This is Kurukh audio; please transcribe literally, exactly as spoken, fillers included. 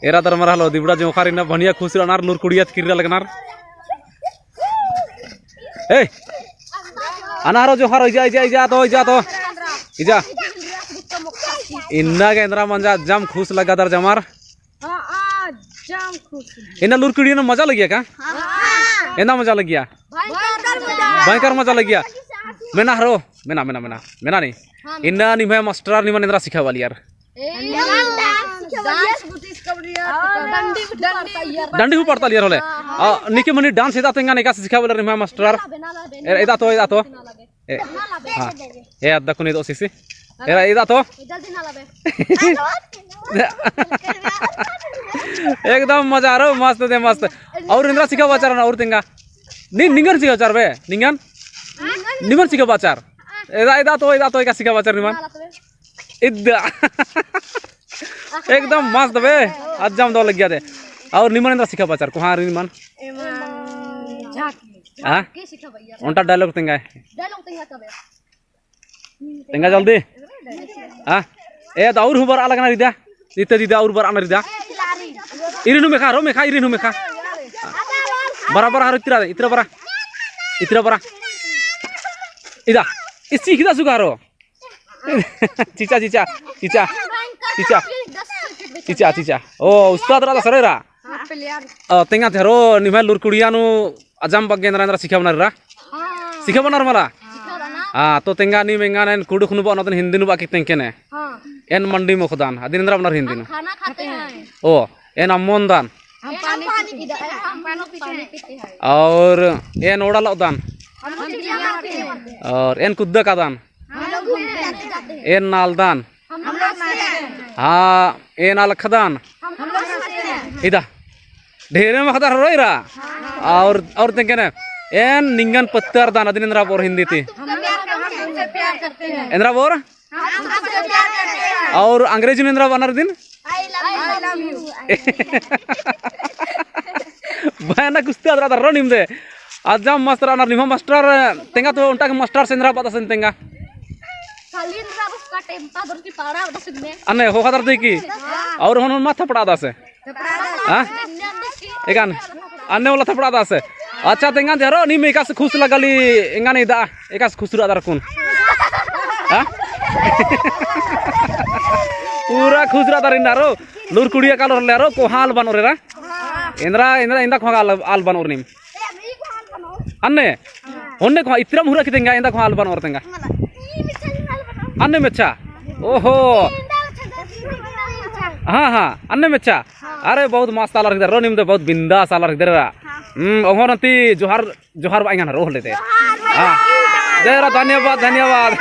एरा दरमर हलो दिबड़ा जोंख़र इन्ना बढ़िया खुश रअनर लूर कुड़िया ती किर्रा लगनर। ए, अना हरो जोंख़र, इजा, इजा, इजा तो, इजा तो, इजा। इन्ना गे एन्दरा मंजा अज्जम खुश लग्गा दर जमर। हाँ, अज्जम खुश। इन्ना लूर कुड़िया नू मजा लगिया का? हाँ। एन्दा मजा लगिया? भयंकर मजा। भयंकर मजा लगिया। मेना हरो, मेना, मेना, मेना, मेना नी। हाँ, मेना। इन्ना निम्है मास्टर निमन एन्दरा सिखाबालियर? ए, डांस, डांस गुट्ठी सिखाबालियर। डंडी गुट्ठी पड़तालियर। डंडी हूँ पड़तालियर होले। हाँ, हाँ। आ, निके मनी डांस एदा तो एंगन एकासे सिखाबालियर निम्है मास्टर। एदा तो, एदा तो। ए, हाँ। ए, अद्दा कुनी दो सीसी। एरा, एदा तो। एकदम मजा आरो, मस्त दे, मस्त। और एन्दरा सिखाबाचर ना, और तेंगा। नी, निंगन सिखाबाचर बे, निंगन? निमन सिखाबाचर। एदा, एदा तो, एदा तो, एका सिखाबाचर निमन। इद्दा। एकदम मस्त बे, अज्जम दव लगिया दे। और निमन एन्दरा सिखाबाचर, कोहाँ रई निमन? एमन झांकी। हाँ? झांकी सिखाबाचर। ओन्टा dialogue तेंगा। Dialogue तेंगा तबे। तेंगा जल्दी। हाँ? ए, तो और हूँ बरआ लगनर इदा। इत्ते दिदा और बरआ नर इदा। इरिन हूँ मेखा, रो मेखा, इरिन हूँ मेखा। बरा, बरा, हरो इतरा, इतरा बरा। इतरा बरा। इदा। इसी खिदा सुगा हरो। चिचा, चिचा, चिचा। चिचा। चिचा, चिचा। ओ, उस्ताद रअदस रे रा। हाँ, player। अ, तेंगा थे हरो, निम्है लूर कुड़िया नू अज्जम बग्गे एन्दरा एन्दरा सिखाबअनर रा? हाँ। सिखाबअनर मला? सिखाबअनर। हाँ, तो तेंगा नीम एंगन एन कुँड़ुख़ नू बअनर अदिन हिन्दी नू बआ की तेंगकन। हाँ। एन मंडी मोख़दन, अदिन एन्दरा बअनर हिन्दी नू? हम खाना खाते हैं। ओ, एन अम्म ओनदन। हम पानी पीते हैं। हम पानी पीते हैं। और एन ओड़ा लओदन। हम चिड़िया मारते हैं। और एन कुद्दा कादन। हम लोग घूमते हैं। एन नालदन। हम लोग नाचते हैं। हाँ, एन अलखदन। हम लोग हंसते हैं। इदा। ढेरे मखदर हरो इरा। और, और तेंगकन, एन निंगन पत्तरदन, अदिन एन्दरा बओर हिन्दी ती? हम लोग, हम तुमसे प्यार करते हैं। एन्दरा बओर? हम तुमसे प्यार करते हैं। और अंग्रेजी नू एन्दरा बअनर अदिन? I love you। भयानक उस्ताद रअदर रो निम्दे। अज्जम मस्त रअनर निम्है मास्टर, तेंगा तो ओन्टा गे मास्टर से एन्दरा बअदस तेंगा। खाली एन्दरा बस का टेम्पा दर की पाड़ा बस में। अन्ने ख़ोख़ादर ती की? हाँ। और होन होन मा थपड़ादस? हाँ? एकान, अन्ने वाला थपड़ादस। अच्छा, तेंगन थे हरो, नीम एकासे खुश लग्गाली, एंगन इदा, एकासे खुश रअदर कुन। हाँ? पूरा खुश रअदर इन्ना रो, लूर कुड़िया कालोर ले रो, कोहाँ आल बअनर एरा। एन्दरा, एन्दरा, एन्दा कोहाँ आल, आल बअनर नीम। अन्ने, ओन्ने कोहाँ, इतरा मुहरा की तेंगा, एन्दा कोहाँ आल बअनर तेंगा। अन्ने मेच्छा। ओहो। हाँ, हाँ, अन्ने मेच्छा। अरे, बहुत मस्त आलर हिकदर रो, निम्दे बहुत बिंदास आलर हिकदर रा। हम्म, ओंगोर ती जोहार, जोहार बआ एंगन रो होले ते। हाँ। दे रा, धन्यवाद, धन्यवाद।